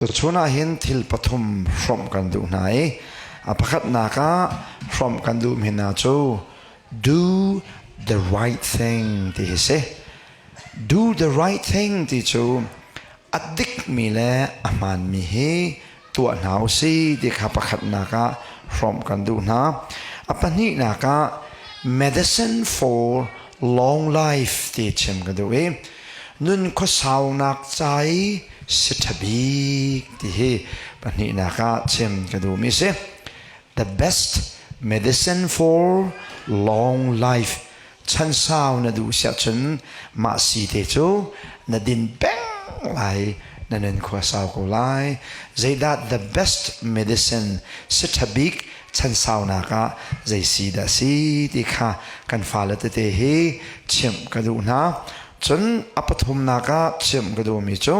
Tuchun ah hin thil pathum hrawmh kan duh hna i a pakhatnak ah hrawmh kan duhmi hna cu do the right thing ti hi si. Do the right thing ti cu a dikmi le a hmaanmi hi tuah hna u si ti kha pakhatnak ah hrawmh kan duh hna. A pahnihnak ah medicine for long life ti chim ka duh i nun khuasaunak ca i si ṭha bik ti hi pahnihnak ah chim ka duhmi si. The best medicine for long life chansau na duh siah cun mah si te cu na din peng lai na nun khua sau ko lai. Zeidah the best medicine si ṭha bik chansaunak ah zei si dah si ti kha kan fale tete hi chimh ka duh hna. Cun a pathumnak ah chimh ka duhmi cu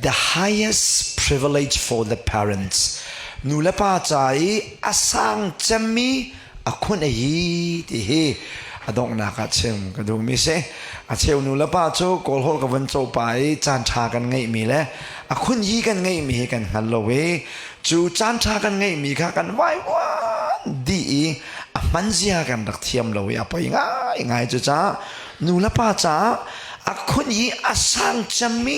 the highest privilege for the parents nu le pa ca i a sang cemmi a khun a hi ti hi a donghnak ah chim ka duhmi si. A cheu nu le pa cu kawl holh ka vun copa i caan ṭha kan ngeihmi le a khun hi kan ngeihmi hi kan hngal lo i cu caan ṭha kan ngeihmi kha kan vaivuan dih i a hman zia kan rak thiam lo i a poi ngaingai. Cucaah nu le pa caah a khun i a sang cemmi,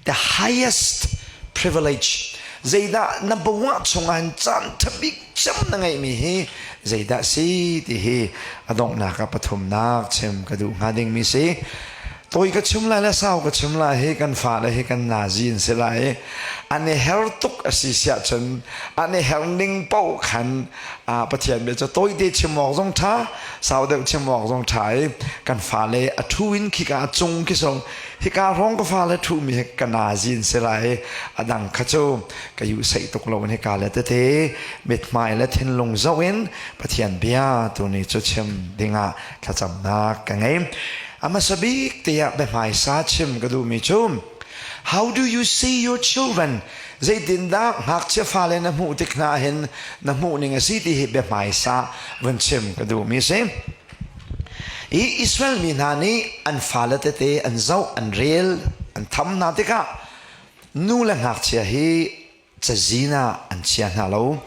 the highest privilege, zeidah na bawah chungah hin caan ṭha bik cem na ngeihmi hi zeidah si ti hi a donghnak ah pathumnak chim ka duh hnga dingmi si. Tawi ka chim lai le sau ka chim lai hi kan fale hi kan nazi an si lai. An i her tuk a si siah cun an i her ning paoh khan Pathian bia cu tawite chim awk zong ṭha, sau deuh chim awk zong ṭha i kan fale a ṭhu in khika a cung khi song hika hrawng ka fale ṭhumi hi ka nazi an si lai. A dang kha cu ka yu saih tuk lo in hika le tete mithmai le thinlung zoh in Pathian bia tuni cu chim dingah thlacamnak ka ngei. A hmasa bik tiah biahmaisa chim ka duhmi cu How do you see your children? Zeitindah ngakchia fale na hmuh tik hna hin na hmuh ning a si ti hi biahmaisa vun chim ka duhmi a si. I Israel mi hna nih an fale tete an zoh, an rel, an tham hna tikah nu le ngakchia hi cazin ah an chia hna lo.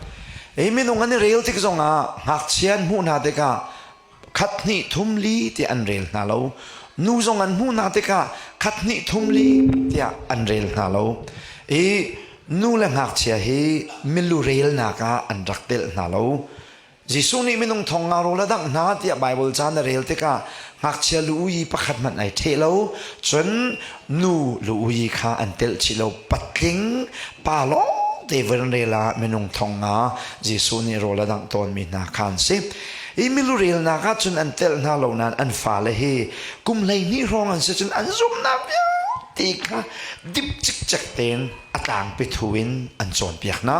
I minung an i rel tik zongah ngakchia an hmuh hna tikah khat hnih thum li tiah an rel hna lo. Nu zong an hmuh hna tikah khat hnih thum li tiah an rel hna lo. I nu le ngakchia hi milu relnak ah an rak telh hna lo. Jesuh nih minung thong nga rawl a dangh hna tiah Baibal ca na rel tikah ngakchia lu ui pakhat hmanh ai ṭheh lo. Cun nu lu ui kha an telh chih lo. Patling pa lawng te van rel ah minung thong nga Jesuh nih rawl a dangh tawnmi hna kha an si. Hi milu relnak ah cun an telh hna lo nain an fale hi kum 12 hrawng an si cun an zumhnak vialte kha dip cikcek tein a tlangpi thu in an cawnpiak hna.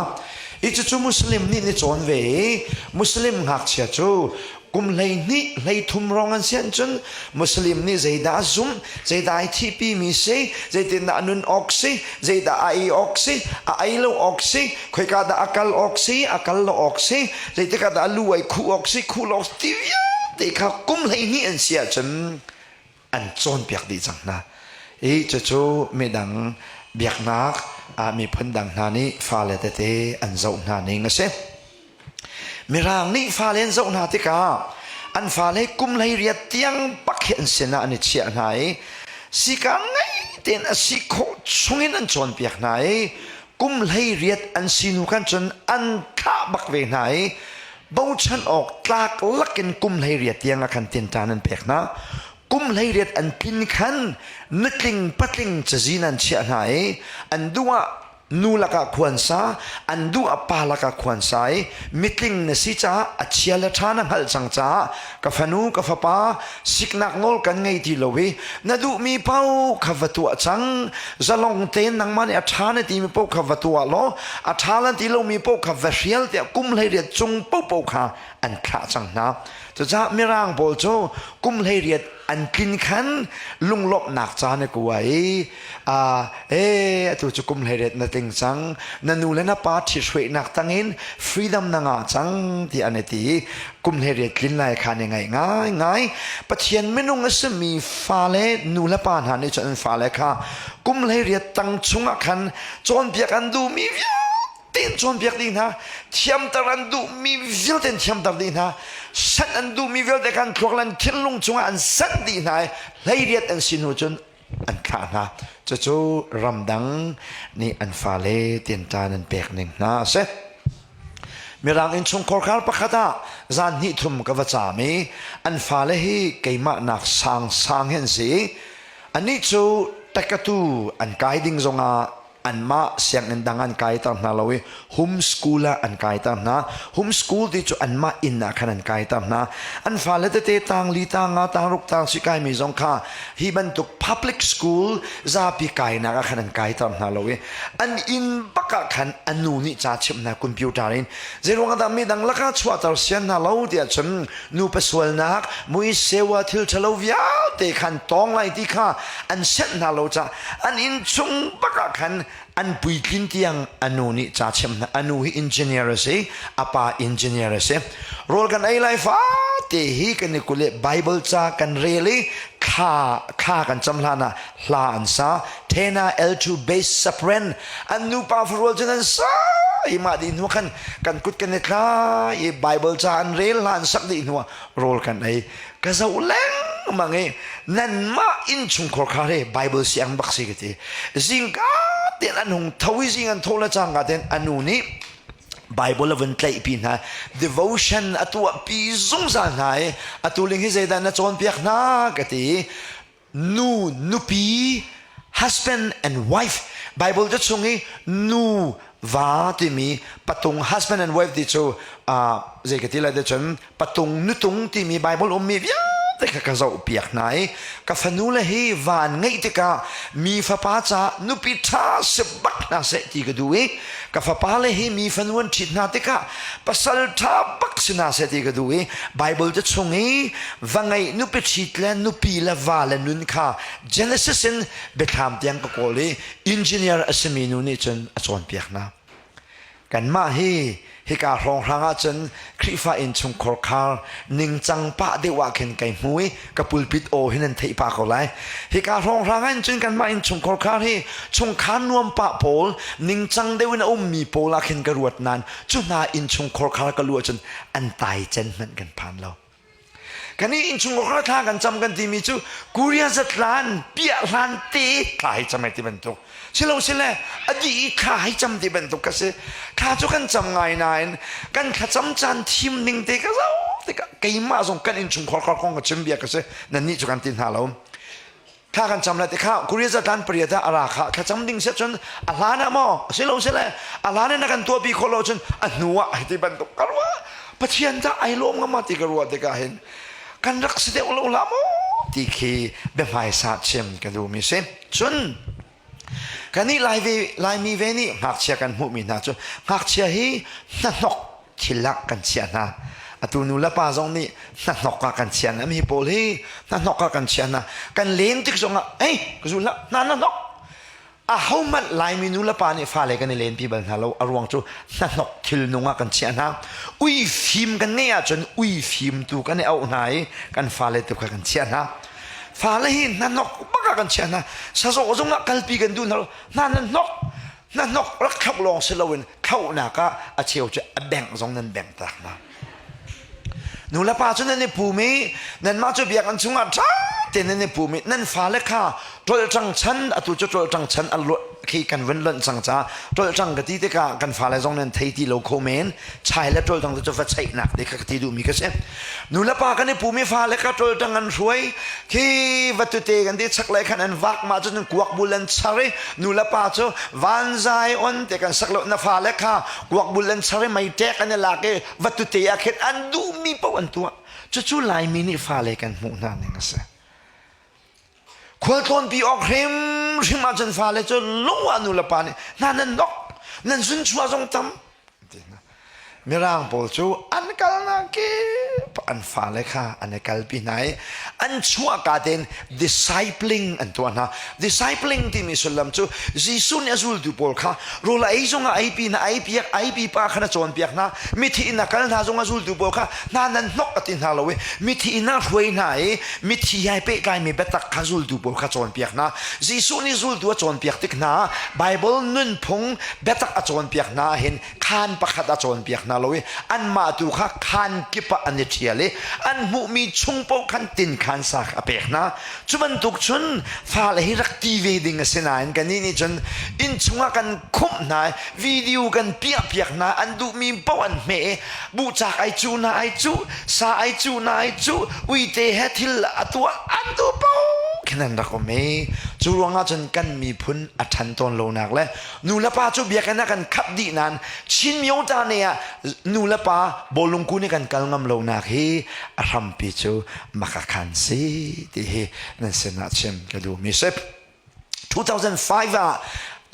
I cucu Muslim nih ni cawn ve i Muslim ngakchia cu kum 12 13 rong an si ahcun Muslim nih zeidah a zumh, zeidah ai thihpi mi si, zeitindah a nun awk si, zeidah a ei awk si, a ei lo awk si, khoika dah a kal awk si, a kal lo awk si, zeitikah dah a lu ai khuh awk si, khuh lo awk si, ti vialte kha kum 12 an si ahcun an cawnpiak dih cang hna. I cucu midang biaknak ah miphun dang hna nih fale tete an zoh hna ning a si. Mirang nih fale an zoh hna tikah an fale kum 18 tiang pak hi an sinah an i chiah hna i sika ngei tein a si khawh chungin an cawnpiak hna i kum 18 an si hnu khan cun an thlah bak ve hna i bochan awk tlak lakin kum 18 tiang ah khan tinṭan an pek hna. Kum 18 an tlin khan nutling patling cazin an chiah hna i an duh ah nu lakah khuansa, an duh ah pa lakah khuansa i mitling na si caah a chia le ṭha na hngalh cang caah ka fanu ka fapa siknak nawl kan ngei ti lo i na duhmi paoh kha va tuah cang, zalong tein nangmah nih a ṭha na timi paoh kha va tuah law a ṭha lan ti lomi paoh kha va hrial tiah kum 18 cung paohpaoh kha an thlah cang hna. Cucaah Mirang pawl cu kum 18. an tlin khan lunglawmhnak caan a kua i e atu cu kum 18 na tling cang, na nu le na pa ṭhithruainak tangin freedom na ngah cang ti an i ti i kum 18 tlin lai kha an i ngaih ngaingai. Pathian minung a simi fale nu le pa hna nih cun an fale kha kum 18 tang chungah khan cawnpiak an duhmi vialte in cawnpiak dih hna, thiamter an duhmi vialte in thiamter dih hna, sanh an duhmi vialte khan thluak le an thinlung chungah an sanh dih hna i 18 an si hnu cun an thlah hna. Cucu ramdang nih an fale tinṭan an pek ning hna a si. Mirang innchungkhar khar pakhat ah zan hnih thum ka va caam i an fale hi keimah nak sang sang hi an si i anih cu tekatu an kai ding zongah anmah sianginn dang an kaiter hna lo i home school ah an kaiter hna. Home school ti cu anmah inn ah khan an kaiter hna. An fale tete tang li, tang nga, tang ruk, tang si kaimi zong kha hi bantuk public school zapi kainak ah khan an kaiter hna lo i an inn bak ah khan a nu nih ca chimh hna computer in. Zeiruang ah dah midang lakah chuahter sian hna lo tiah cun nupa sualnak mui sewa thil ṭhalo vialte khan tawng lai ti kha an senh hna lo caah an inn chung bak ah khan an puitlin tiang a nu nih ca chimh hna. A nu hi engineer a si, a pa engineer a si. Rawl kan ei lai fate hi kan i kul i Bible ca kan rel i thla thla kan cam hlan ah hla an sa. Tena L2 base sapren an nupa farual cun an sa i mah dih hnu khan kan kut kan i tlai i Bible ca an rel, hla an sak dih hnu ah rawl kan ei. Ka zoh lengmang i nanmah innchungkhar kha he Bible siang bak si ka ti. Zingka tein an hung tho i zing an tho le cangka tein a nu nih Bible a vun tlaihpi hna, devotion a tuahpi zungzal hna i atu ling hi zeidah na cawnpiak hna ka ti. Nu nupi, husband and wife, Bible te chung i nu va timi patung, husband and wife ti cu zei ka ti lai te cun patung nutung timi Bible ummi vialte kha ka zoh piak hna i ka fanu le hi van ngeih tikah mi fapa ca nupi ṭha si bak hna seh ti ka duh i ka fapa le hi mi fanu an ṭhit hna tikah pasal ṭha bak si hna seh ti ka duh i Bible te chung i va ngeih nupi ṭhit le nupi le va le nun kha Genesis in biathlam tiang ka kawl i engineer a simi nu nih cun a cawnpiak hna. Kanmah hi hika hrawnghrang ahcun Khrihfa innchungkhar khar ningcang pah deuh ah khin kai hmu i ka pulpit aw hin an theih pah ko lai. Hika hrawnghrang ah cun kanmah innchungkhar khar hi chungkhar nuam pah pawl ningcang deuh in a ummi pawl ah khin ka ruat nain cu hna innchungkhar khar ka luh ahcun an tai cen hmanh kan phan lo. Kan i innchungkhar thla kan cam kan timi cu Korea zatlan piah hlan te thla hei cam ai ti bantuk silo sile a dih i thla hei cam ti bantuk ka si. Thla cu kan cam ngai nain kan thlacam caan thim ning te ka zoh tikah keimah zong kan innchungkhar kong ka chim bia ka si, nannih cu kan ti hna lo. Thla kan cam lai ti kha Korea zatlan pariat ah a ra kha thlacam ding siah cun a hlan ah maw silo sile a hlan in a kan tuahpi khawh lo cun a hnu ah hei ti bantuk ka ruah. Pathian dah ai lawm ngam ma ti ka ruah tikah hin kan rak si deuh lo hlah maw ti khi biahmaisa chim ka duhmi si. Cun kanih Lai ve Laimi ve nih ngakchia kan hmuhmi hna cu ngakchia hi hnahnok thil ah kan chiah hna. Atu nu le pa zong nih hnahnok ah kan chiah hna. Mi pawl hi hnahnok ah kan chiah hna. Kan len tik zong ah ei ka zul hlah, hna hnahnok. Ahohmanh Laimi nu le pa nih fale kan i lenpi bal hna lo. A ruang cu hnahnok thil nung ah kan chiah hna. Ui fim kan ngeih ahcun ui fim tu kan i auh hna i kan fale tu kha kan chiah hna. Fale hi hnahnok bak ah kan chiah hna. Sazawh zong ah kalpi kan duh hna lo. Hna hnahnok hnahnok rak thlauh lawng si loin thlauhnak ah a cheu cu a bengh zong nan bengh tak hna. Nu le pa cu nan i pum i nanmah cu biakinn chungah ṭha tein nan i pum i nan fale kha ṭolṭang chan, atu cu ṭolṭang chan a luat khi kan vun lonh cang caah ṭolṭang ka ti tikah kan fale zong nan thei ti lo kho men. Chai le ṭolṭang cu va cheihnak ti kha ka ti duhmi ka si. Nu le pa kan i pum i fale kha ṭolṭang an hruai khi vatute kan ti chaklei khan an vak mah cun kuak bul an char i nu le pa cu vanzai on te kan sak lo. Na fale kha kuak bul an char i meiṭek an i lak i vatute ah khin an duhmi paoh an tuah. Cucu Laimi nih fale kan hmuh hna ning a si. Khualtlawnpi awk hrimhrim ahcun fale cu lung ah nu le pa nih hna nan nok, nan zun chuah zong tam. Mirang pawl cu an kalnak kip an fale kha an i kalpi hna i an chuahka tein discipling an tuah hna. Discipling timi sullam cu Jesuh nih a zultu pawl kha rawl a ei zongah eipi hna, ei piak, eipi pa khan a cawnpiak hna. Mithi inn a kal hna zongah zultu pawl kha hna nan hnok a ti hna lo i mithi inn ah hruai hna i mithi he pehtlaimi biatak kha zultu pawl kha cawnpiak hna. Jesuh nih zultu a cawnpiak tik hna ah Bible nunphung biatak a cawnpiak hna ahhin khaan pakhat a cawnpiak hna lo i anmah tu kha khaan kip ah an i ṭhial i an hmuhmi chung paoh khan tinkhaan sa kha a pek hna. Cu bantuk cun fale hi rak ti ve ding a si nain kannih nih cun inn chungah kan khumh hna i video kan piahpiak hna an duhmi paoh an hmeh i buhcak ai cuh na ai cuh sa ai cuh na ai cuh uite he thil a tuah an duh paoh khin an rak um i cu ruangah cun kan miphun a ṭhan tawn lonak le nu le pa cu biakinn ah kan khap dih nain Chin Myota ne ah nu le pa bawlung kun i kan kal ngam lonak hi a hrampi cu makakhan si ti hi nan sinah chim ka duhmi si. 2005 ah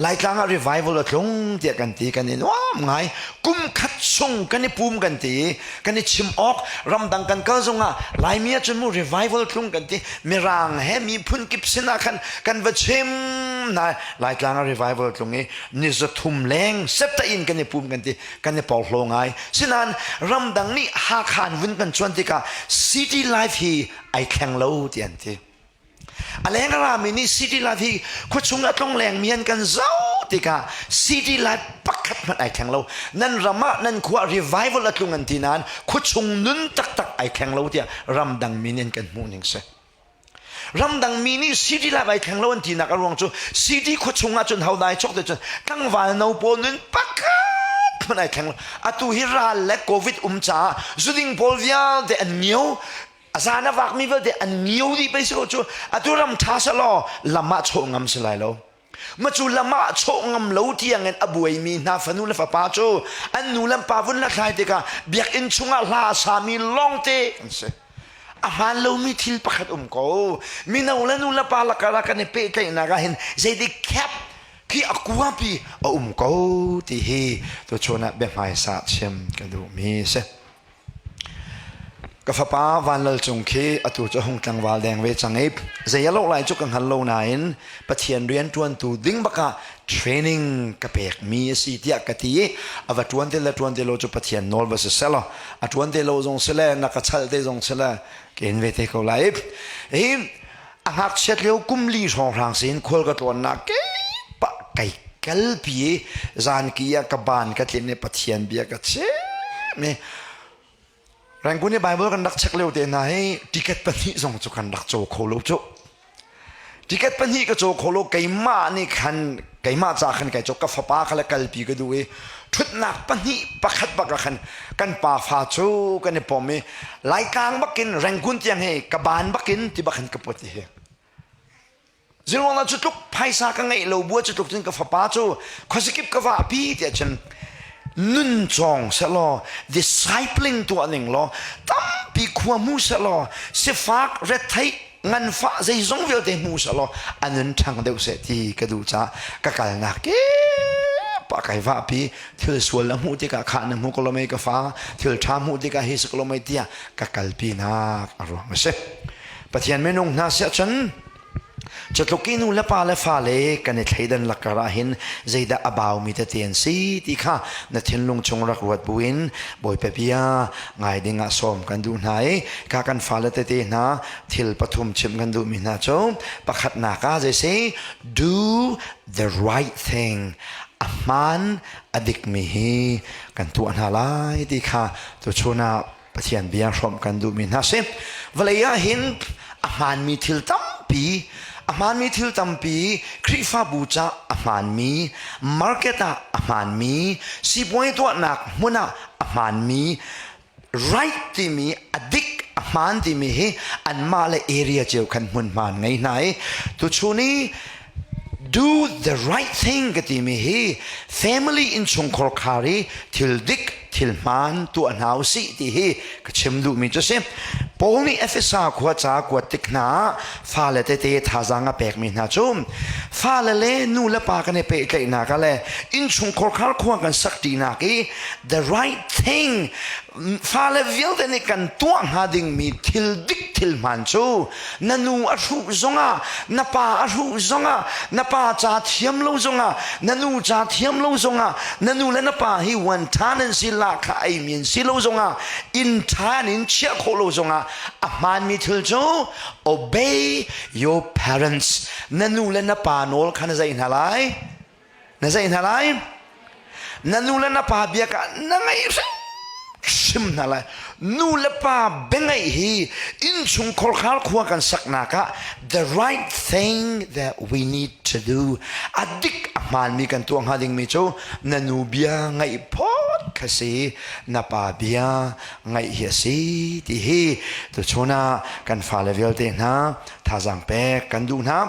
Laitlang ah revival a tlung tiah kan ti kan i nuam ngai kum khat chung kan i pum kan ti kan i chim awk ramdang kan kal zongah Laimi ah cun mu revival tlung kan ti mirang he miphun kip sinah khan kan va chim na Laitlang ah revival tlung i ni 300 leng septa in kan i pum kan ti kan i porhlaw ngai sinain ramdang nih Hakha an vun kan cuan tikah city life hi ai thleng lo ti an ti a leng rami nih city life hi khuachung a tlong lengmi an kan zoh tikah city life pakhat hmanh ai thleng lo nan ram ah nan khua revival a tlung an ti nain khuachung nun taktak ai thleng lo tiah ramdang mi nih an kan hmuh ning si ramdang mi nih city life ai thleng lo an tinak a ruang cu city khuachung ah cun hodai chok te cun tlangval no pawl nun pakhat hmanh ai thleng lo atu hi ral le covid um caah zuding pawl vialte an ngio a zan a vakmi vialte an ngio dih pei si ko cu atu ram ṭha selaw lam ah chawh ngam si lai lo ma cu lam ah chawh ngam lo tiang in a buaimi hna fanu le fapa cu an nu le pa vun hlathlai tikah biakinn chungah hla a sami lawngte an si a hmaan lomi thil pakhat um ko mino le nu le pa lakah kan i pehtlaihnak ah hin zeidik khep khi a kuapi a um ko ti hi tuchun ah biahmaisa chim ka duhmi si Ka fapa Van Lal Cung khi atu cu hung tlangval deng ve cang i zei a lawh lai cu ka hngal lo nain Pathian rianṭuantu ding bakah training ka pekmi a si tiah ka ti i a va ṭuan te le ṭuan te lo cu Pathian nawl va si selaw a ṭuan te lo zong si le na ka chalh te zong si le ka in ve te ko lai. Hi a ngakchiat lio kum li hrawnghrang sin khual ka tlawnnak keipah kai kalpi i zanki ah ka ban ka tlin i Pathian bia ka chim i Rangoon i Bible kan rak check lio te hna hi ticket pahnih zong cu kan rak caw kho lo cu ticket pahnih ka caw kho lo keimah nih khan keimah ca khan kai caw ka fapa kha le kalpi ka duh i ṭhutnak pahnih pakhat bak ah khan kan pa fa cu kan i pom i Laitlang bakin Rangoon tiang hi ka ban bakin ti bak hin ka put hi Ziruangah cu tluk phaisa ka ngeih lo bua cu tluk cun ka fapa cu khuazakip ka vahpi tiah cun nun cawng sehlaw discipling tuah ning law tampi khua hmu sehlaw sifak retheih nganfah zeizong vialte hmu sehlaw a nun ṭhang deuh seh ti ka duh caah ka kalnak kip ah kai vahpi thil sual na hmuh tikah khah na hmu ko lo mei ka fa thil ṭha hmuh tikah hi si ko lo mei tiah ka kalpinak a ruang a si Pathian minung hna siah cun Cutluk i nu le pa le fale kan i thleidan lakar ah hin zeidah a baumi tete an si ti kha na thinlung chung rak ruat buin Bawipa bia ngai ding ah sawm kan duh hna i ka kan fale tete hna thil pathum chimh kan duhmi hna cu pakhatnak ah zei si do the right thing a hmaan a dikmi hi kan tuah hna lai ti kha tuchun ah Pathian bia hrawmh kan duhmi hna si. Vawlei ah hin a hmaanmi thil tampi a hmaanmi thil tampi Khrihfabu ca a hmaanmi market ah a hmaanmi sipuai tuahnak hmun ah a hmaanmi right timi a dik a hmaan timi hi anmah le area cio khan hmunhma an ngei hna i tuchun i do the right thing ka timi hi family innchungkhar khar i thil dik. Thil hmaan tuah hna u sih ti hi ka chim duhmi cu si. Paul nih Efesa khua ca kuat tik hna ah fale tete thazaang a pekmi hna cu fale le nu le pa kan i pehtlaihnak ah le innchungkhar khar khua kan sakṭinak i the right thing fale vialte nih kan tuah hnga dingmi thil dik thil hmaan cu na nu a hruh zongah na pa a hruh zongah na pa ca thiam lo zongah na nu ca thiam lo zongah na nu le na pa hi wan ṭhan an si la kha ei mi an si lo zongah inn ṭhan in chiah khawh lo zongah a hmaanmi thil cu obey your parents na nu le na pa nawl kha na zei hna lai na zei hna lai na nu le na pa bia ka na ngaih hrim hna lai nu le pa biangaih hi innchung khorkhar khua kan saknak ah the right thing that we need to do a dik a hmaanmi kan tuah hnga dingmi cu na nu bia ngaih phawt kha si na pa bia ngaih hi a si ti hi tuchun ah kan fale vialte hna thazaang pek kan duh hna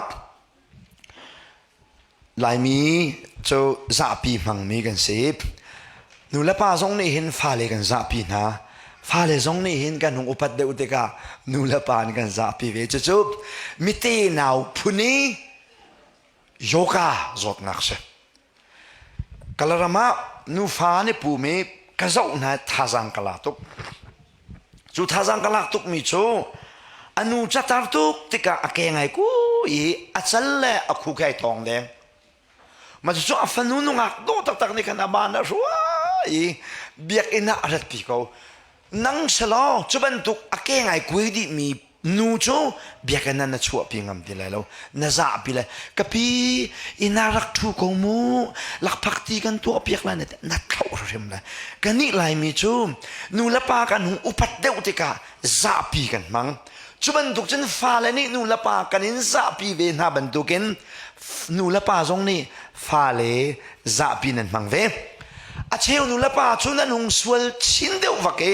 Laimi cu zahpi hmangmi kan si. Nu le pa zong nih hin fale kan zahpi hna. Fale zong nih hin kan hung upat deuh tikah nu le pa nih kan zahpi ve. Cucu mite nau phun i yoga zawtnak si. Kalaram ah nufa an i pum i ka zoh hna thazaang ka la tuk. Cu thazaang ka lak tukmi cu a nu catar tuk tikah a ke ngai ku i a cal le a khu kai tawng deng. Mah cucu a fanu nungak dawh taktak nih khan a ban a hrua i biakinn ah a ratpi ko. Nang selaw cu bantuk a ke ngai kui dihmi nu cu biakinn ah na chuahpi ngam ti lai lo na zahpi lai ka pi ina rak ṭhu ko mu lakphak ti kan tuah piak lai na thlauh hrim lai kanih laimi cu nu le pa kan hung upat deuh tikah zahpi kan hmang cu bantuk cun fale nih nu le pa kan in zahpi ve hna bantukin nu le pa zong nih fale zahpi nan hmang ve a cheu nu le pa cu nan hung sual chin deuh vak i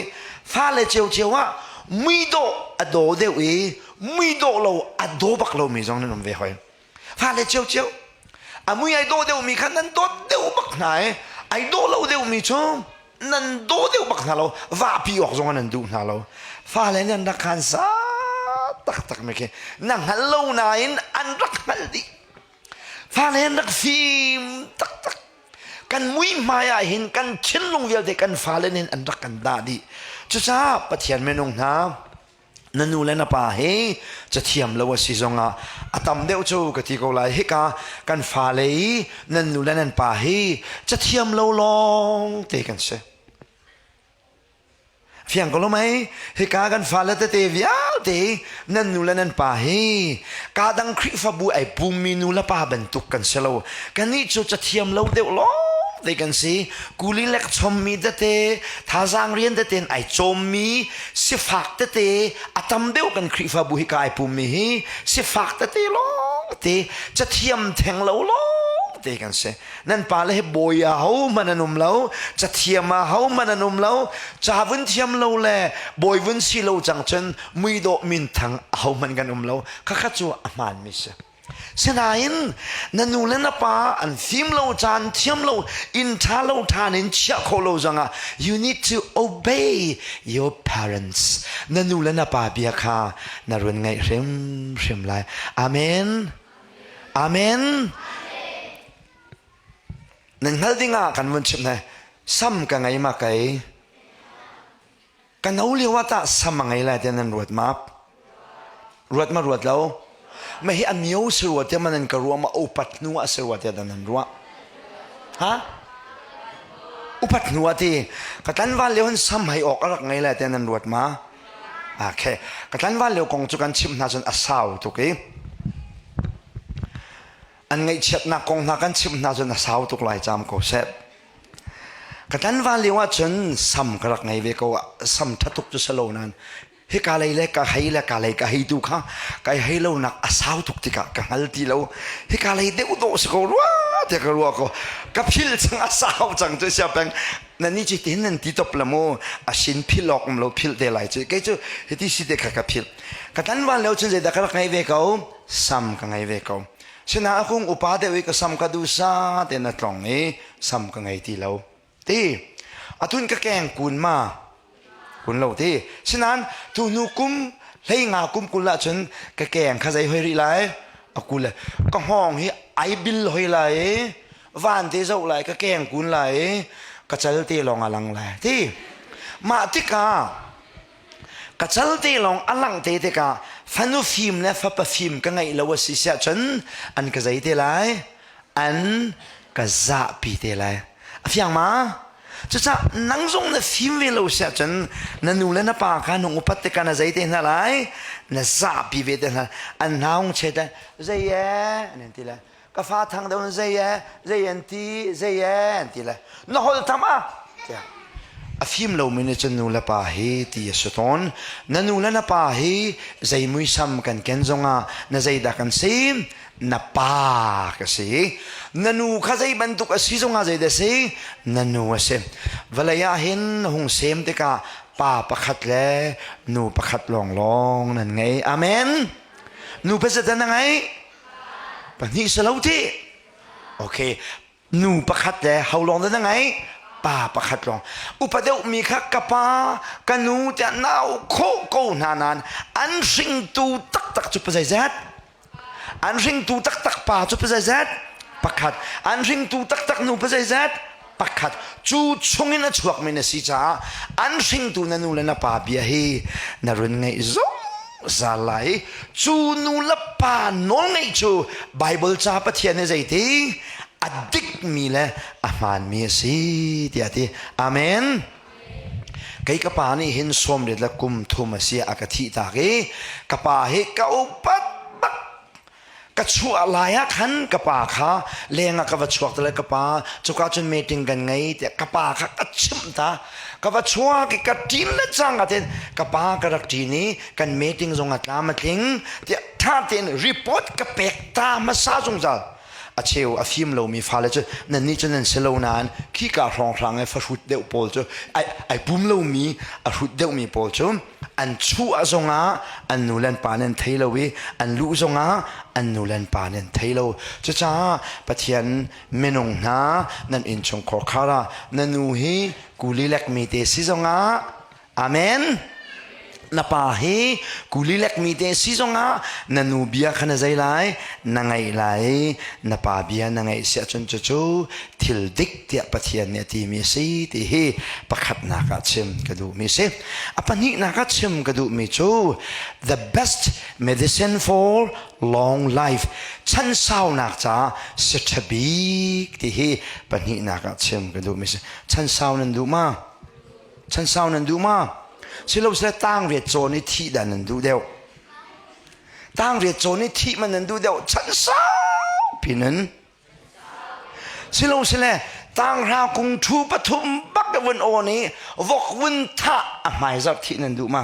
fale ciocio ah muidawh a daw deuh i muidawh lo a daw bak lomi zong nan um ve hoi fale ciocio a mui ai dawh deuhmi kha nan dawt deuh bak hna i ai dawh lo deuhmi cu nan daw deuh bak hna lo vahpi awk zong nan duh hna lo fale nan rak khan sa taktak mi khi na hngal lo nain an rak hngalh dih fale an rak fim taktak kan muihmai ah hin kan thinlung vialte kan fale nih an rak kan dah dih cucaah Pathian minung hna na nu le na pa hi cathiam lo a si zongah a tam deuh cu ka ti ko lai hika kan fale i nan nu le nan pa hi cathiam lo lawng te kan si Fiang ko lo mei? Hika kan fale tete vialte nan nu le nan pa hi ka dang Khrihfabu ai pummi nu le pa bantuk kan si lo. Kannih cu cathiam lo deuh lawng te kan si. Kuli lek chommi tete, thazaang rian tete in ai cawmmi, sifak tete a tam deuh kan Khrihfabu hika ai pummi hi sifak tete lawng te, cathiam theng lo lawng te kan si. Nan pale hi bawi ah hohmanh an um lo, cathiam ah hohmanh an um lo, ca vun thiam lo le bawi vun si lo cang cun muidawh minthang ahohmanh kan um lo. Khakha cu a hmaanmi si. Sinain na nu le na pa an fim lo caan thiam lo inn ṭha lo ṭhan in chiah khawh lo zongah you need to obey your parents. Na nu le na pa bia kha na run ngaih hrimhrim lai. Amen. Amen. Nan hngalh ding ah kan vun chimh hna. Sam ka ngei ma kei? Ka no lio ah tah sam a ngei lai tiah nan ruat ma? Ruat ma ruat lo? Ma hi a mio si rua tiah ma nan ka ruah ma upat hnu ah si rua tiah nan ruah? Ha? Upat hnu ah ti ka tlanval lio hin sam hei awk a rak ngei lai tiah nan ruat ma? Okay. Ka tlanval lio kong cu kan chimh hna cun a sau tuk i an ngaihchiatnak kong hna kan chimh hna cun a sau tuk lai cam ko seh. Ka tlanval lio ah cun sam ka rak ngei ve ko sam ṭha tuk cu si lo nain hika lei le ka hei le ka lei ka hei tu kha kai hei lo nak a sau tuk tikah ka hngal ti lo hika lei deuh dawh si ko rua tiah ka ruah ko ka phil cang a sau cang cu sia peng nan ni ci tin nan ti top la mu a sin phil awk um lo phil te lai cu kei cu hiti si te kha ka phil ka tlanval lio cun zeidah ka rak ngei ve ko sam ka ngei ve ko sina a kung upa deuh i ka sam ka dusa te na tlong i sam ka ngei ti lo ti. Atun ka keng kun ma? Kun lo ti. Sinain tu hnu kum hlei nga kum 20 ahcun ka keng kha zei hoi rih lai? A kul le ka hngawng hi ai bil hoi lai i van te zoh lai ka keng kun lai i ka cal te lawng a lang lai ti. Mah tikah ka cal te lawng a langh te tikah fanu fim le fapa fim ka ngeih lo a si siah cun an ka zei te lai? An ka zahpi te lai. A fiang ma? Cucaah nang zong na fim ve lo siah cun na nu le na pa kha nung upat tikah na zei te hna lai? Na zahpi ve te hna. An hna hung chet le zei e an ti le ka fa thang deuh zei e zei an ti zei e an ti le na holh tham ah tiah a fim lomi nih cun nu le pa hi ti a si tawn. Na nu le na pa hi zei muisam kan ken zongah na zeidah kan si? Na pa ka si. Na nu kha zei bantuk a si zongah zeidah si? Na nu a si. Vawlei ah hin hung sem tikah pa pakhat le nu pakhat lawnglawng nan ngei. Amen. Nu pasat na ngei? Pahnih si lo ti. Okay. Nu pakhat le ho lawng dah na ngeih? Pa pakhat lawng. Upa deuhmi kha ka pa, ka nu tiah nau khawh ko hna nain an hringtu taktak cu pa zeizat? An hringtu taktak pa cu pa zeizat? Pakhat. An hringtu taktak nu pa zeizat? Pakhat. Cu chungin a chuakmi na si caah an hringtu na nu le na pa bia hi na run ngaih zungzal lai. Cu nu le pa nawlngaih cu Baibal ca Pathian nih zeiti a dikmi le a hmaanmi a si tiah a ti. Amen. Kei ka pa nih hin 80 le kum thum a si a ka thih tak i ka pa hi ka upat bak ka chuah lai ah khan ka pa kha leng ah ka va chuak te le ka pa cuka cun meeting kan ngei tiah ka pa kha ka chimh ta ka va chuak i ka ṭin le cang ah tin ka pa ka rak ṭin i kan meeting zong a tlam a tling tiah ṭha tein report ka pek ta hmasa zungzal a cheu a fim lomi fale cu nannih cu nan si lo nain khika hrawnghrang i fahrut deuh pawl cu ai, ai pum lomi a hrut deuhmi pawl cu an chuah zongah an nu le an pa nih an thei lo i an luh zongah an nu le an pa nih an thei lo cucaah Pathian minung hna nan innchungkhar khar ah na nu hi kuli lekmi te si zongah amen na pa hi kuli lekmi te si zongah na nu bia kha na zei lai na ngaih lai na pa bia na ngaih si ahcun cucu thil dik tiah Pathian nih a timi a si ti hi pakhatnak ah chim ka duhmi a si. A pahnihnak ah chim ka duhmi cu the best medicine for long life chan saunak caah si ṭha bik ti hi pahnihnak ah chim ka duhmi a si. Chan sau nan duh ma? Chan sau nan duh ma? Silosile tangriat cawn i thih dah nan duh deuh? Tangriat cawn i thih man nan duh deuh? Chan saupi nan Silosile tanghra kung thu pathum bak vun awn i vok vun thah a hmaizarh thih nan duh ma?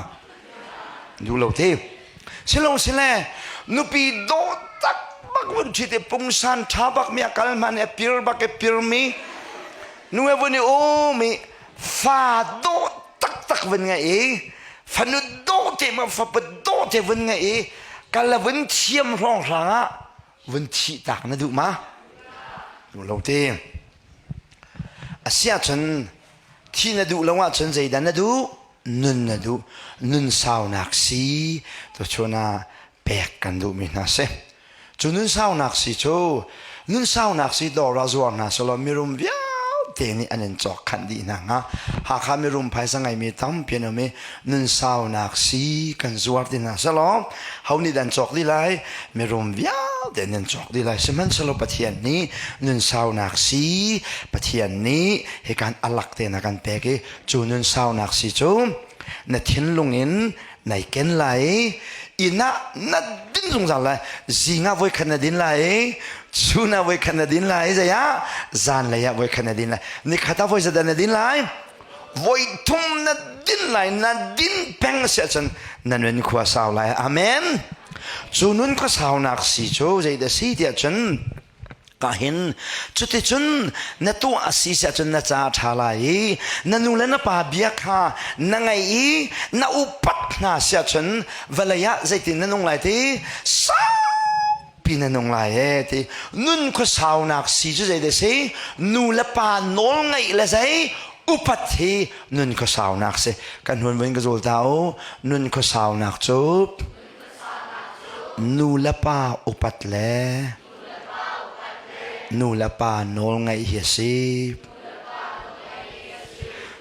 Duh lo te. Silosile nupi dawh tak bak vun ṭhit i pungsan ṭha bak mi a kal hman i a pir bak i pirmi nu he vun i um i fa dawh taktak vun ngeih i fanu dawh te ma fapa dawh te vun ngeih i kal la vun thiam hrawnghrang ah vun thih tak na duh ma? Duh lo te. A si ahcun thih na duh lo ahcun zeidah na duh? Nun na duh. Nun saunak si tuchun ah pek kan duhmi hna si. Cu nun saunak si cu nun saunak si dawr ah zuar hna selaw mirum vialte nih an in cawk khanh dih hna hnga. Hakha mirum phaisa ngeimi tampi an um i nun saunak si kan zuar ti hna selaw ho nih dah an cawk dih lai? Mirum vialte nih an cawk dih lai. Sihmanhsehlaw Pathian nih nun saunak si Pathian nih hikan alak tein a kan pek i cu nun saunak si cu na thinlung in nai ken lai i inn ah na din zungzal lai zing ah voikhat na din lai i chun ah voikhat na din lai i zei ah zanlei ah voikhat na din lai nikhat ah voi zedah na din lai voi thum na din lai na din peng si ahcun na nun khua sau lai amen cu nun khua saunak si cu zeidah si tiah cun ka hin cuticun na tuah a si si ahcun na ca a ṭha lai i na nu le na pa bia kha na ngaih i na upat hna si ahcun vawlei ah zeitin na nung lai ti saupi na nung lai e ti nun khuasaunak si cu zei dah si nu le pa nawl ngaih le zei. Upat hi nun khuasaunak si. Kan hun vun ka zul ta u. Nun khuasaunak cu nu le pa upat le nu le pa nawl ngaih hi a si.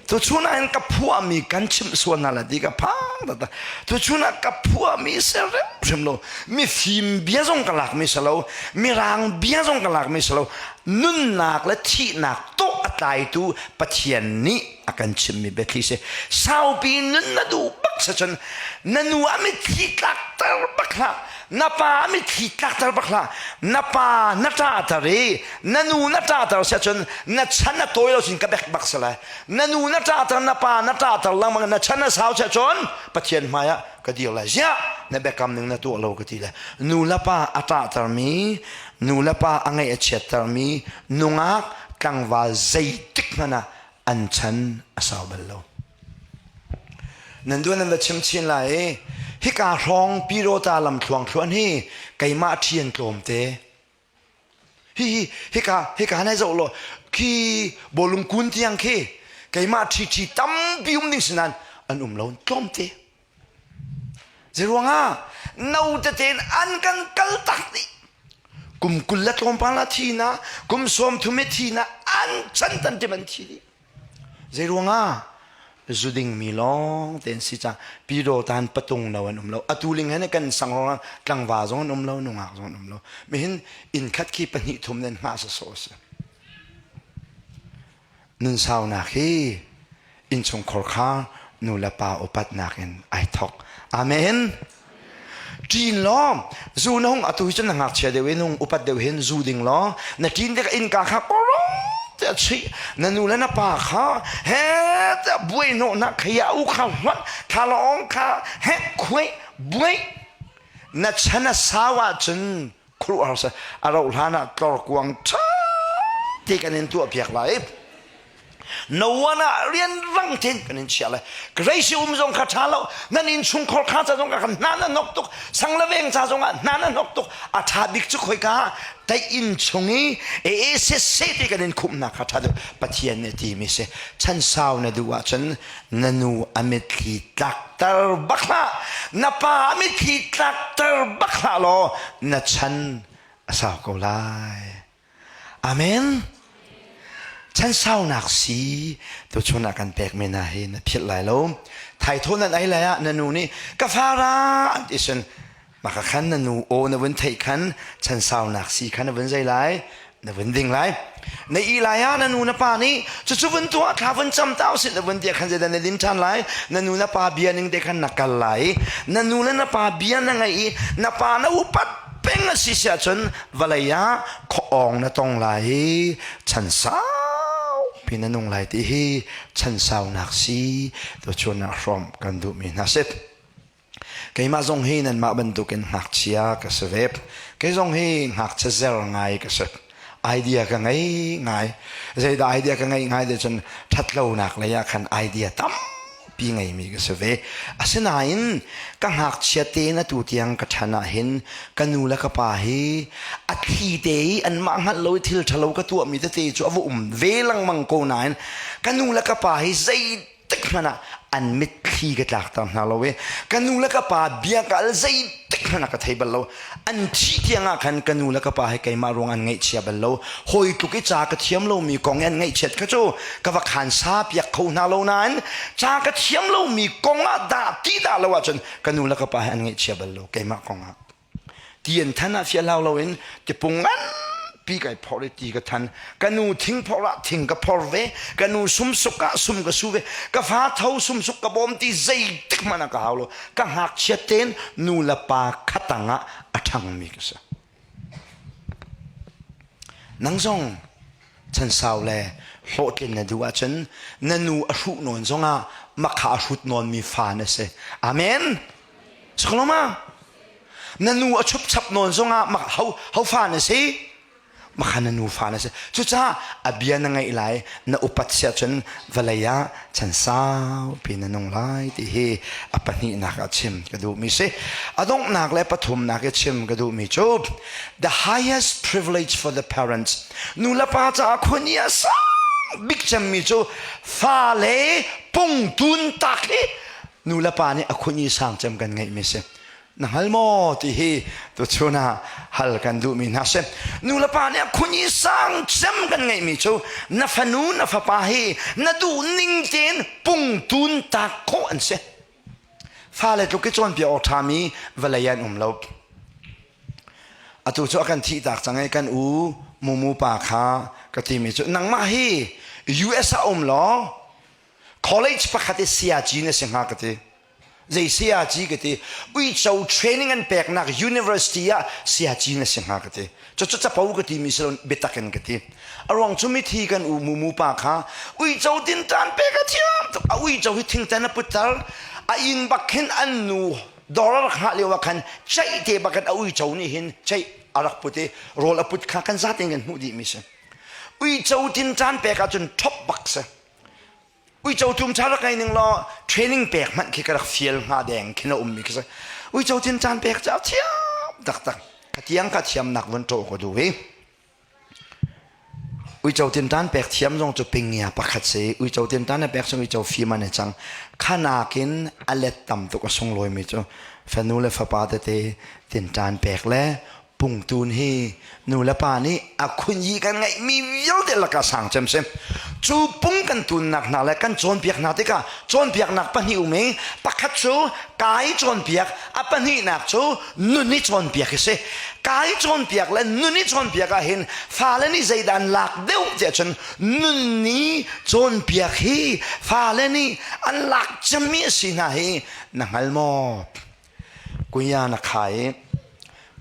Tuchun ah hin ka phuahmi kan chimh sual hna lai ti ka phang taktak. Tuchun ah ka phuahmi si hrimhrim lo. Mifim bia zong ka lakmi si lo. Mirang bia zong ka lakmi si lo. Nunnak le thihnak tawh a tlaitu Pathian nih a kan chimmi biathli si. Saupi nun na duh bak si cun na nu a mitthli tlakter bak hlah. Na pa a mitthli tlakter bak hlah. Na pa na ṭahter i na nu na ṭahter si ahcun na chan a tawi lo sin ka bek bak si lai. Na nu na ṭahter na pa na ṭahter lengmang na chan a sau si ahcun Pathian hmai ah ka dir lai. Ziah na biakam ning na tuah lo ka ti lai. Nu le pa a ṭahtermi, nu le pa a ngaih a chiattermi nungak tlangval zeitik hmanh ah an chan a sau bal lo. Nan duan nan va chim chin lai i hika hrawng Pirota lam thluangthluan hi keimah ṭhian tlawmte. Hi hi hika hika nai zoh law khi bawlung kun tiang khi keimah ṭhi ṭhi tampi um ding si nain an um lo tlawmte. Zeiruangah no tete in an kan kal tak dih. Kum 20 le tlawmpal ah thi na, kum 30 i thi na, an chan tan tim an thi dih. Zeiruangah zu dingmi lawng te an si cang. Pido tan patung lo an um lo. Atu ling hen kan sang rong tlangva zong an um lo, nungak zong an um lo. Mihin inn khat khi pahnih thum nan hngah sawsawh a si. Nun saunak hi innchungkhar kha nu le pa upatnak in ai thawk. Amen. Ṭin law zu na hung atu hi cun na ngakchia deuh in hung upat deuh hin zu ding law na ṭin tikah innka kha korong tiah chuih na nu le na pa kha he tiah buai hnawhnak khaya u kha hlonh thlalawng kha hek khuai buai na chan a sau ahcun khuaruahhar si a rauh hlan ah tlorkuang ṭha te kan in tuah piak lai no one ah rian rang tein kan in chiah lai grace um zong kha ṭha lo nan inn chungkhar kha ca zong kha hna na nok tuk sang le veng ca zong ah hna na nok tuk a ṭha bik cu khoika tai inn chung i e e se se te kan in khumhnak kha ṭha deuh pathian nih ti mi si chan sau na duh ahcun na nu a mitthli tlakter bak hlah na pa a mitthli tlakter bak hlah law na chan a sau ko lai amen chan saunak si tuchun ah kan pek mi hna hi na philh lai lo thaithaw nan ei lai ah na nu nih ka fara an ti sun Maka khan na nu aw na vun theih khan chan saunak si khan na vun zei lai na vun ding lai na i lai ah na nu na pa nih cucu vun tuah thla vun cam ta usih na vun tia khan zeidah na din ṭhan lai na nu na pa bia ning te khan na kal lai na nu le na pa bia na ngaih i na pa na upat peng a si si ahcun vawlei ah khuaawng na tong lai i chan saupi na nung lai ti hi chan saunak si tuchun ah hrawm kan duhmi hna si. Keimah zong hi nanmah bantukin ngakchia ka si ve. Kei zong hi ngakchia zer ngai ka si. Idea ka ngei ngai. Zeidah idea ka ngeih ngai te cun ṭhatlonak lei ah khan idea tampi ngeimi ka si ve. Asinain ka ngakchia tein atu tiang ka ṭhan ah hin ka nu le ka pa hi a thli te i anmah hngalh lo i thil ṭhalo ka tuahmi tete cu a va um ve lengmang ko nain ka nu le ka pa hi zei tik hmanh ah an mitthli ka tlakter hna lo i ka nu le ka pa bia ka al zeitik hmanh ah ka thei bal lo an thih tiang ah khan ka nu le ka pa he keimah ruang an ngaihchia bal lo hawi tluk i ca ka thiam lomi kong i an ngaihchiat kha cu ka va khan sa piak kho hna lo nain ca ka thiam lomi kong ah dah ti dah lo ahcun ka nu le ka pa he an ngaihchia bal lo keimah kong ah Ti an than ah fial hau loin tipung nganpi kai phor i ti ka than. Ka nu thing phor ah thing ka phor ve. Ka nu sumsuk ah sum ka su ve. Ka fa tho sumsuk ka bawm ti zeitik hmanh ah ka hau lo. Ka ngakchia tein nu le pa khatang ah a ṭhangmi ka si. Nang zong chansau le hlawhtlin na duh ahcun na nu a hruh nawn zongah makha a hrut nawnmi fa na si. Amen. Sakloma na nu a chupchap nawn zongah ho ho fa na si makha na nu fa na si cucaah a bia na ngaih lai na upat siah cun vawlei ah chan saupi na nung lai ti hi a pahnihnak ah chim ka duhmi si a donghnak le pathumnak i chim ka duhmi cu the highest privilege for the parents nu le pa caah khuani a sang. bik cemmi cu fale pungtun tak hi nu le pa nih a khunyi sang cem kan ngeihmi si. Na hngal maw ti hi tuchun ah hal kan duhmi hna si. Nu le pa nih a khunyi sang cem kan ngeihmi cu na fanu na fapa hi na duh ning tein pungtun tak khawh an si. Fale tluk i cawnpiak awk ṭhami vawlei an um lo. Atu cu a kan thihtak cang i kan u Mumu pa kha ka timi cu nangmah hi US ah um law college pakhat i siaci na si hnga ka ti. Zei siaci ka ti. Uico training an peknak university ah siaci na si hnga ka ti. Cucu capo ka timi si lo biatak in ka ti. A ruang cu mithi kan u Mumu pa kha uico tinṭan pek a thiam tuk. A uico hi thingtan a putter. A inn bak khin an nu dawr a rak hngah lio ah khan ceih te bak in a uico nih hin ceih a rak put i rawl a put kha kan zaten kan hmuh dihmi si. Uico tinṭan pek ahcun ṭhop bak si. Uico tum cha rak ngei ning law training pek hmanh khi ka rak fial hnga deng khin a ummi khi si. Uico tin caan pek cu a thiam taktak. Ka tiang ka thiamnak vun ṭawh ka duh i uico tin tan pek thiam zong cu pingia pakhat si. Uico tin tan na pek chung uico fim an i cang. Khanakin a let tam tuk a sunglawimi cu fanu le fapa tete tin tan pek le pungtun hi nu le pa nih a khunyi kan ngeihmi vialte lakah sang cem si. Cu pung kan tunnak hna le kan cawnpiak hna tikah cawnpiaknak pahnih um i pakhat cu kai cawnpiak a pahnihnak cu nun i cawnpiak hi si. Kai cawnpiak le nun i cawnpiak ah hin fale nih zeidah an lak deuh tiah cun nun ni cawnpiak hi fale nih an lak cemmi a si hna hi na hngal maw? Kunya na kha i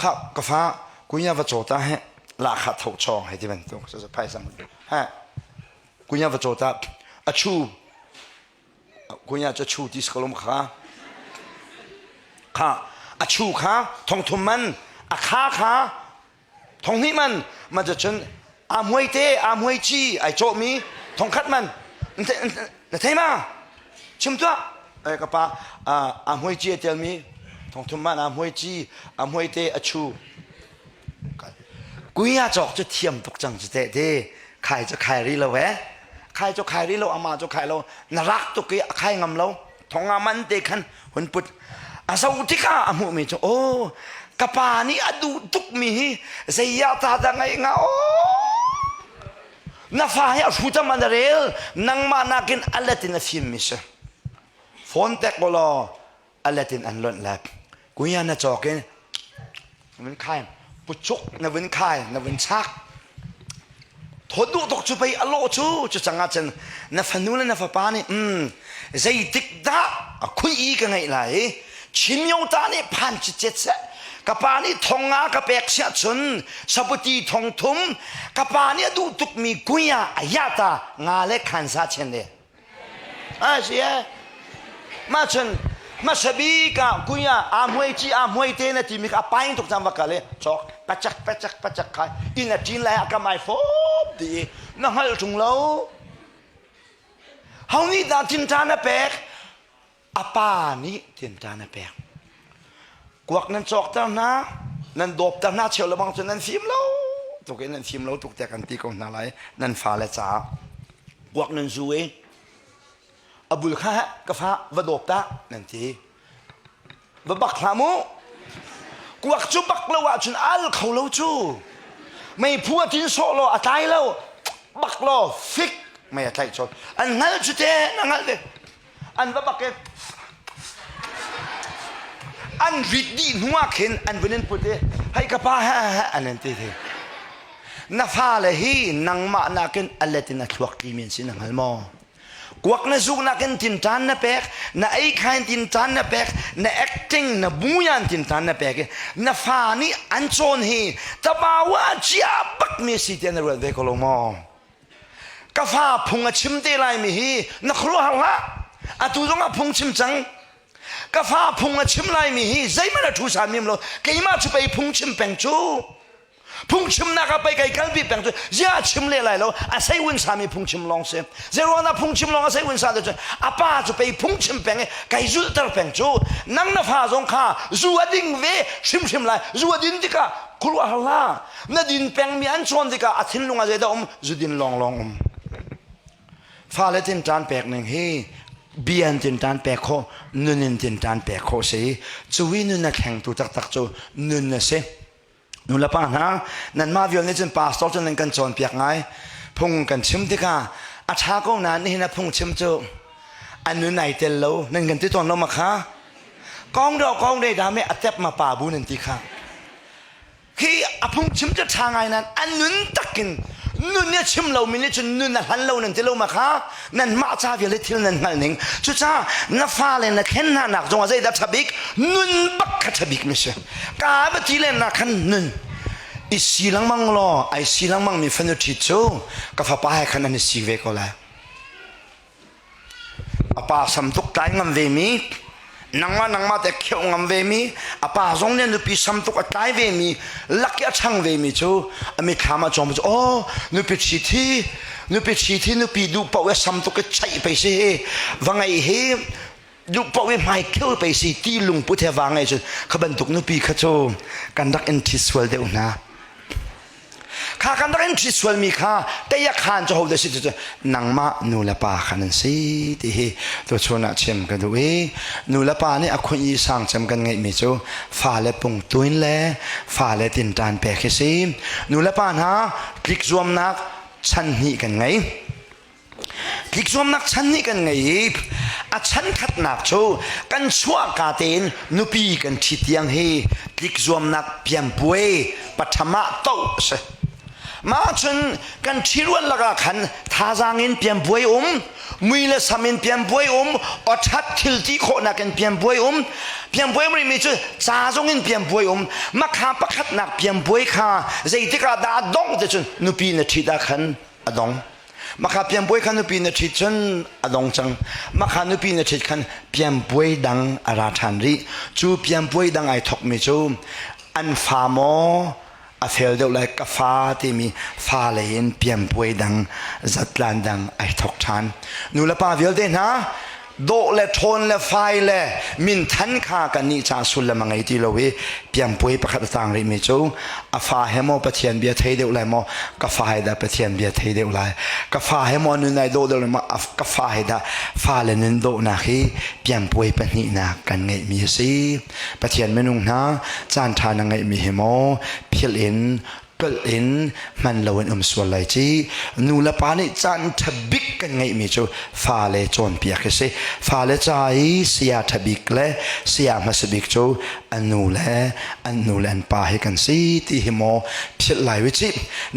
kha ka fa kunya va caw ta he la kha tho chawng hei ti bantuk so phaisa ha kunya va caw ta a chu kunya cu chu ti skolom kha kha a chu kha thongthum man a kha kha Thonghnih man ma cun a muai te a muai ci ai cawhmi thongkhat man na thei ma chim tuah eh ka pa a muai ci a telmi thongthum man a muai ci a muai te a chu kuya cawk cu thiam tuk cang cu te te khai cu khai ri lo eh khai cu khai ri lo ama cu khai lo na rak tuk i a khai ngam lo thong nga man te khan hun put a zoh tikah a hmuhmi cu aw ka pa nih a duh tukmi hi zei ah ta dah ngaih nga aw na fa hi a hrutam an rel nangmah nakin a let in a fimmi si phone tek law a let in an lonh lek kuya na cawk in na vun khai pucuk na vun khai na vun chak thawt duh tuk cu pei a lawh cu cu cang ah cun na fanu le na fapa nih um zeitik dah a khui i ka ngeih lai i Chin ta nih phan cicet seh ka pa nih thong nga ka pek siah cun saputi thong thum ka pa nih a duh tukmi kuya a yata nga le khan sa chen le A si e. Mah cun hmasa bik ah kuya aa hmuai ci aa hmuai te na timi kha a paing tuk cang va kal i cawk pacak pacak pacak kha inn a ṭin lai ah ka mai fawp ti i na hngalh ṭung lo. Ho nih dah tinṭan a pek? A pa nih tinṭan a pek. Kuak nan cawkter hna, nan dawpter hna cheu lebang cu nan fim lo tuk in nan fim lo tuk tiah kan ti ko hna lai nan fale caah. Kuak nan zu i a bul kha ka fa va dawp ta nan ti. Va bak hlah mu. Kuak cu bak lo ahcun al kho lo cu. Meiphu a tin sawh law a tlai lo. Bak law fik mei a tlaih colh. An hngal cu te na hngalh ve. An va bak i an rit dih hnu ah khin an vun in put i hei ka pa he he an in ti ti. Na fale hi nangmah nakin a let in a thluak tlimi an si na hngal maw? Kuak na zuk nakin tinṭan na pek, na ei khain tinṭan na pek, na acting na buyan tinṭan na pek i na fa nih an cawn hi tabawa cia bakmi si tiah na ruat ve ko lo maw? Ka fa phung a chim te laimi hi na khuaruahhar hlah. Atu zong ah phung chim cang. Ka fa phung a chim laimi hi zeihmanh a ṭhu san lo. Keimah cu pei phung chim peng cu. Phungchimnak ah pei kai kalpi peng cu zia a chim le lai lo a sei un sami phungchim lawng si. Zeiruang dah phungchim lawng a sei un sa te cun a pa cu pei phungchim peng i kai zulhter peng cu nang na fa zong kha zu a ding ve hrimhrim lai zu a din tikah khuaruahhar hlah na din pengmi an chawn tikah a thinlung ah zeidah um zu din lawnglawng um. Fale tinṭan pek ning hi bia in tinṭan pek khawh, nun in tinṭan pek khawh si. Cu i nun a thlengtu taktak cu nun a si. Nulepa hna, nanmah vial nih cun pastor cu nan kan cawnpiak ngai. Phung kan chim tikah a ṭha ko nain nihin a phungchim cu a nun ai tel lo nan kan ti tawn lo ma kha? Kong do kong de da me a tep ma pa bu nan ti kha. Khi a phungchim cu ṭha ngai nain a nun takin nun nih a chim lomi nih cun nun a hlan lo nan ti lo ma kha nanmah ca vialte thil nan hngalh ning cucaah na fale na thlen hna nak zongah zeidah ṭha bik nun bak kha ṭha bik mi si ka va ti len nak khan nun i si lengmang law ai si lengmang mi fanu ṭhit cu ka fapa he khan an i si ve ko lai A pa sam tuk tlai ngam vemi, nangmah nangmah te kheuh ngam vemi, a pa zong nih nupi sam tuk a tlai vemi, lak i a ṭhang vemi cu a mitthlam ah cawm cu oh nupi ṭhi thi nupi ṭhi thi nupi duh paoh i sam tuk i chaih pei si hi va ngeih hi duh paoh i hmai kheu pei si ti lungput he va ngei cun kha bantuk nupi kha cu kan rak in ṭhi sual deuh hna. Kha kan rak in ṭhit sualmi kha tei a khaan cu hodah si cu nangmah nu le pa kha nan si ti hi tuchun ah chim ka duh i nu le pa nih a khunh i sang cem kan ngeihmi cu fale pungtuin le fale tinṭan pek hi si. Nu le pa hna tlik zuamnak chan hnih kan ngei. Tlikzuamnak chan nih kan ngei i a chan khatnak cu kan chuahka tein nupi kan ṭhi tiang hi tlikzuamnak piangpuai patham ah toh a si. Mah cun kan ṭhirual lakah khan thazaang in piangpuai um, mui le sam in piangpuai um, awṭhat thil ti khawhnak in piangpuai um, piangpuai um rihmi cu ca zong in piangpuai um. Makha pakhatnak piangpuai kha zeitik ah dah a dongh ti cun nupi na ṭhit ah khan a dong. Makha pianpuai kha nupi na ṭhit cun a dong cang. Makha nupi na ṭhit khan pianpuai dang a ra ṭhan rih. Cu pianpuai dang ai thokmi cu an fa maw a fel deuh lai ka fa timi fa lei in pianpuai dang zatlan dang ai thok ṭhan. Nu le pa vialte hna dawh le ṭhawn le fai le minthan kha kannih ca sullam a ngei ti lo i piangpuai pakhat a tang rihmi cu a fa he maw Pathian bia thei deuh lai maw ka fa he dah Pathian bia thei deuh lai ka fa he maw nun ai dawh deuh lai maw ka fa he dah fale nun dawhnak hi piangpuai pahnihnak kan ngeihmi a si Pathian minung hna caan ṭha na ngeihmi hi maw philh in tlolh in hman lo in um sual lai ci nu le pa nih caan ṭha bik kan ngeihmi cu fale cawnpiak hi si fale ca i saya ṭha bik le saya hmasa bik cu an nu le an nu le an pa hi kan si ti hi maw philh lai wi ci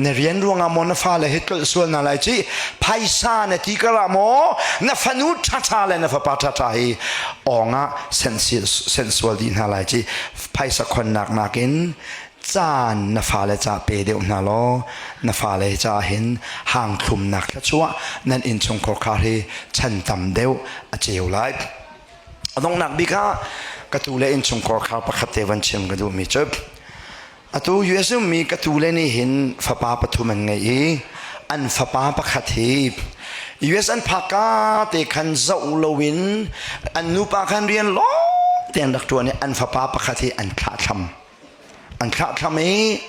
na rian ruangah maw na fale hi tlolh sual na lai ci phaisa na ti karah maw na fanu ṭhaṭha le na fapa ṭhaṭha hi awng ah senh sual dih hna lai ci phaisa khonnak nakin caan na fale ca pe deuh hna law na fale ca hin hang thlumnak thluachuah nan innchungkhar khar hi chan tam deuh a ceu lai. A donghnak bik ah ka tu le innchungkhar khar pakhat te van chim ka duhmi cu atu US ummi ka tu le nih hin fapa pathum an ngei i an fapa pakhat hi US an phak ka te khan zoh loin an nupa khan rian lawng te an rak ṭuan i an fapa pakhat hi an thlahthlam an thlahthlam i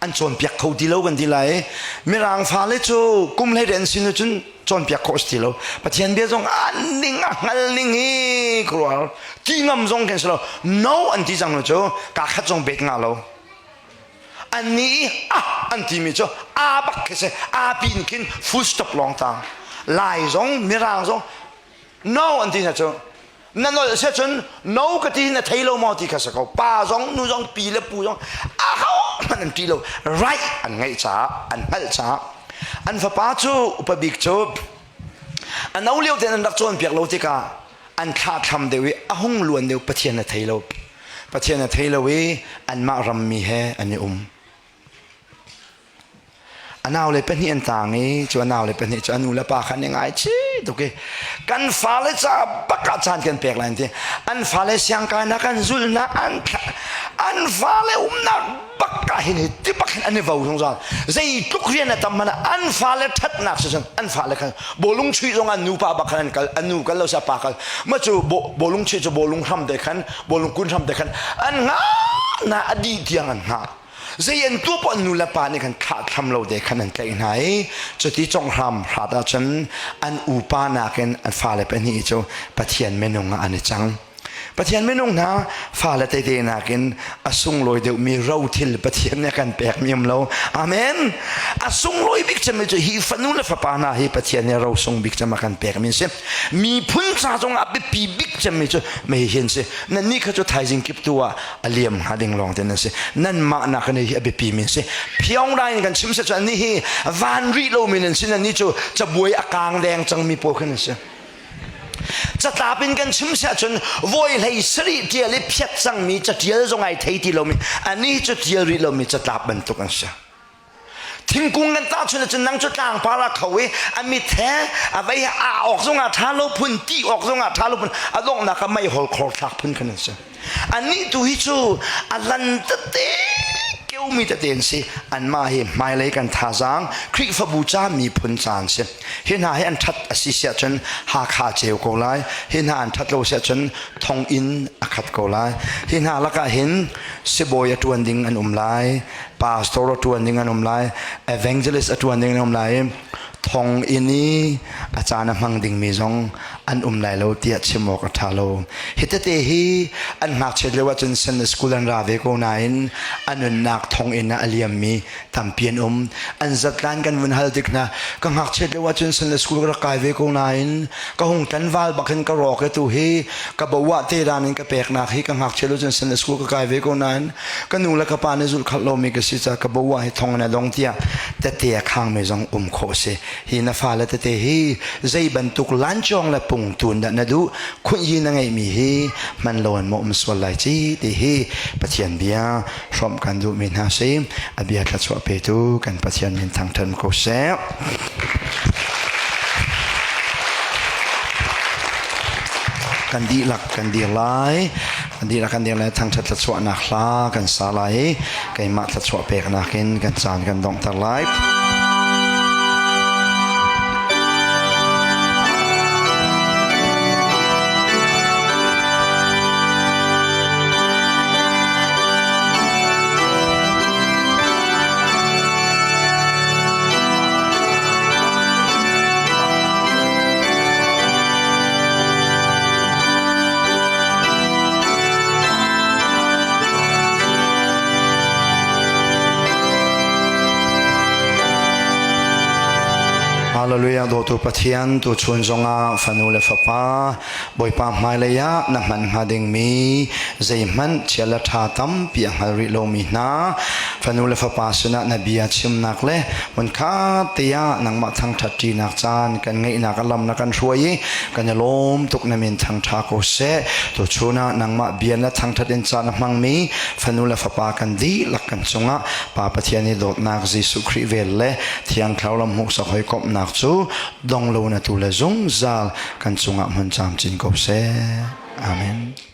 an cawnpiak kho ti lo kan ti lai mirang fale cu kum hlei an sin cun cawnpiak khawh si ti lo pathian bia zong an ning a hngal ning hi khuaruahhar ti ngam zong kan si lo no an ti cang lo cu ka khat zong bet nga lo an ni i ah an timi cu a bak khi si a pin khin full stop lawng tang lai zong mirang zong no an ti hna cu na nolh si cun no ka ti na thei lo maw ti kha si ko pa zong nu zong pi le pu zong aho hmanh an ṭi lo right an ngeih caah an hngalh caah an fapa cu upa bik cu a no lio tein an rak cawnpiak lo tikah an thlahthlam deuh i a hung luan deuh Pathian a thei lo Pathian a thei lo i anmah rammi he an i um A naule pahnih an tang i cu a naule pahnih cu a nu le pa kha an i ngaichih tuk i kan fale ca bak ah caan kan pek lai an ti. An fale siangkainak an zulhnak an an fale umnak bak ah hin hi ti bak hin an i vo zungzal. Zeitluk rian a tam hmanh ah an fale ṭhatnak si cun an fale khan bawlung chuih zong an nupa bak khan an kal an nu kal lo sa pa kal ma cu bawlung chuih cu bawlung hram te khan bawlung kun hram te khan an ngah na a dih tiang an hngah. Zei an tuah poah nu le pa nih khan thlahthlam lo te khan an tlaih hna i cuti conghram hrat ahcun an upa nakin an fale pahnih cu Pathian minung ah an i cang. Pathian minung hna fale tete nakin a sunglawi deuhmi rothil Pathian nih a kan pekmi um lo. Amen. A sunglawi bik cemmi cu hi fanu le fapa hna hi Pathian nih ro sung bik cem a kan pekmi an si. Miphun ca zong ah biapi bik cemmi cu mei hi an si. Nannih kha cu thaizing kip tu ah a liam hnga ding lawng te nan si. Nanmah nak in hi a biapi mi an si. Phiongdai in kan chim se cu annih hi van rih lomi nan si. Nannih cu cabuai a kaang deng cangmi pawl khan an si. Catlap in kan chim siah cun vawi hlei sarih ṭial i phiat cangmi caṭial zong ai thei ti lomi anih cu ṭial rih lomi catlap bantuk an si. Thingkung kan tahchun ahcun nang cu tlangpar ah kho i a mit he a vei he aa awk zong ah ṭha lo phun ti awk zong ah ṭha lo phun a donghnak ah meihol khor thlak phun khan an si. Anih tu hi cu a lan tete keumi tete an si. Anmah hi hmailei kan thazaang Khrihfabu ca miphun ca an si. Hi hna hi an ṭhat a si siah cun Hakha ceu ko lai. Hi hna an ṭhat lo siah cun thonginn a khat ko lai. Hi hna lakah hin sibawi a ṭuan ding an um lai, pastor a ṭuan ding an um lai, evangelist a ṭuan ding an um lai i thonginn i a caan a hmang dingmi zong an um lai lo tiah chim awk a ṭha lo. Hi tete hi an ngakchiat lio ahcun Sunday school an ra ve ko nain a nunnak thonginn ah a liammi tampi an um. An zatlan kan vun hal tik hna ka ngakchiat lio ahcun Sunday school ka rak kai ve ko nain ka hung tlanval bak hin ka rawk i tu hi ka boah te dan in ka peknak hi ka ngakchiat lio cun Sunday school ka kai ve ko nain ka nu le ka pa nih zulh khalh lomi ka si caah ka boah hi thong in a dong tiah tete a khangmi zong um khawh a si. Hi na fale tete hi zei bantuk lancawng le pungtun dah na duh khunyi na ngeihmi hi hman lo in maw um sual lai ci ti hi Pathian bia hrawmh kan duhmi hna si a bia thluachuah petu kan Pathian min thangṭhat ko seh. Kan dihlak kan dir lai kan dihlak kan dir lai thangṭhat thluachuahnak hla kan sa lai i keimah thluachuah peknak in kan caan kan donghter lai. Hallelujah dawtu Pathian tu chun zongah fanu le fapa Bawipa hmailei ah na hman hnga dingmi zeihmanh chia le ṭha tampi a hngal rih lomi hna fanu le fapa sinah na bia chimnak le hmunkhat te ah nangmah thangṭhat ṭinak caan kan ngeihnak a lam na kan hruai i kan i lawm tuk na min thangṭha ko seh tuchun ah nangmah bia na thangṭhat in caan a hmangmi fanu le fapa kan dihlak kan cungah Pa Pathian i dawtnak Jesuh Khrih vel le Thiang Thlarau lam hmuhsak hawikomhnak cu dong lo na tu le zungzal kan cungah hmun camcin ko seh. Amen.